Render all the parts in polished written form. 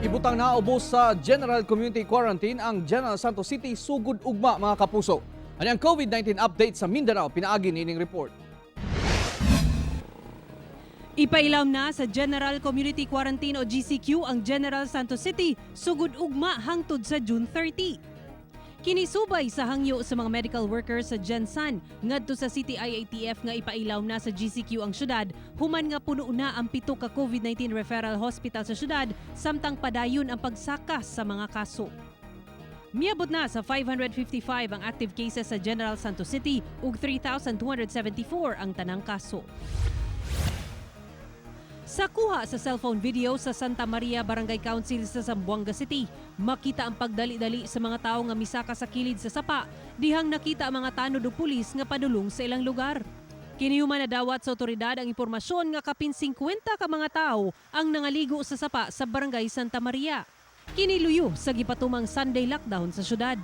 Ibutang na ubos sa General Community Quarantine ang General Santos City sugod ugma, mga kapuso. Ani ang COVID-19 update sa Mindanao pinaagi niining report. Ipailawom na sa General Community Quarantine o GCQ ang General Santos City sugod ugma hangtod sa June 30. Kini subay sa hangyo sa mga medical workers sa Gensan ngadto sa City IATF nga ipailawom na sa GCQ ang syudad human nga puno na ang 7 ka COVID-19 referral hospital sa syudad samtang padayon ang pagsaka sa mga kaso. Miabot na sa 555 ang active cases sa General Santos City ug 3,274 ang tanang kaso. Sa kuha sa cellphone video sa Santa Maria Barangay Council sa Zamboanga City, makita ang pagdali-dali sa mga tao nga misaka sa kilid sa sapa, dihang nakita ang mga tanod ug pulis nga padulong sa ilang lugar. Kini human nadawat sa otoridad ang impormasyon nga kapin 50 ka mga tao ang nangaligo sa sapa sa Barangay Santa Maria. Kini luyo sa gipatumang Sunday lockdown sa syudad.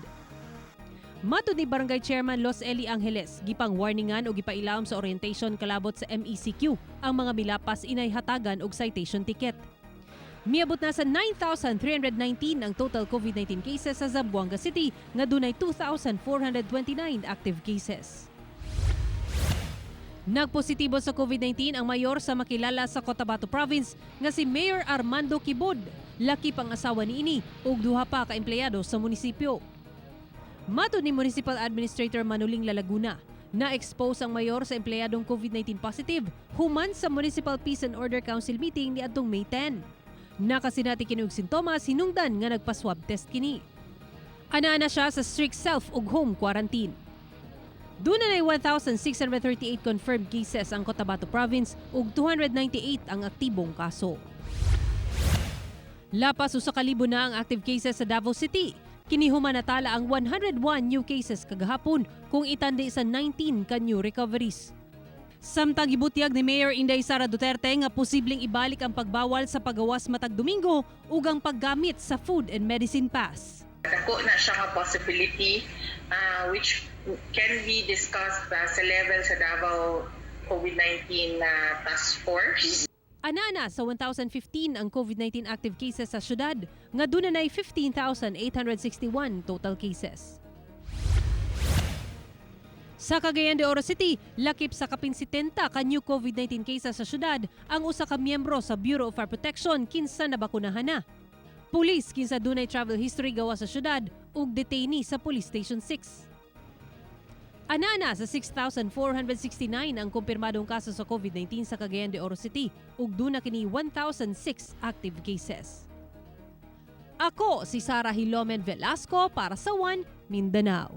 Matud ni Barangay Chairman Los Eli Angeles, gipang warningan o gipailawom sa orientation kalabot sa MECQ ang mga milapas inay hatagan og citation ticket. Miabot na sa 9,319 ang total COVID-19 cases sa Zamboanga City nga dunay 2,429 active cases. Nagpositibo sa COVID-19 ang mayor sa Makilala sa Cotabato Province nga si Mayor Armando Quibod. Lakip ang asawa niini ug duha pa ka empleyado sa munisipyo. Matud ni Municipal Administrator Manuling Lalaguna, na-expose ang mayor sa empleyadong COVID-19 positive human sa Municipal Peace and Order Council meeting niadtong May 10. Nakasinati kini og sintomas hinungdan nga nagpa-swab test kini. Ana-ana siya sa strict self ug home quarantine. Duna na 1,638 confirmed cases ang Cotabato Province ug 298 ang aktibong kaso. Lapas 1,000 na ang active cases sa Davao City. Kini human natala ang 101 new cases kagahapon kung itandi sa 19 ka new recoveries. Samtang gibutyag ni Mayor Inday Sara Duterte nga posibleng ibalik ang pagbawal sa pagawas matag Domingo ug ang paggamit sa food and medicine pass. Dako na siya nga possibility which can be discussed sa level sa Davao COVID-19 task force. Anana sa 1,015 ang COVID-19 active cases sa syudad, nga duna nay 15,861 total cases. Sa Cagayan de Oro City, lakip sa kapin 70 ka new COVID-19 cases sa syudad ang usa ka miyembro sa Bureau of Fire Protection kinsa nabakunahan na. Pulis kinsa dunay travel history gawas sa syudad ug detainee sa Police Station 6. Anana sa 6,469 ang kumpirmadong kaso sa COVID-19 sa Cagayan de Oro City ug duna kini 1,006 active cases. Ako si Sara Hilomen Velasco para sa One Mindanao.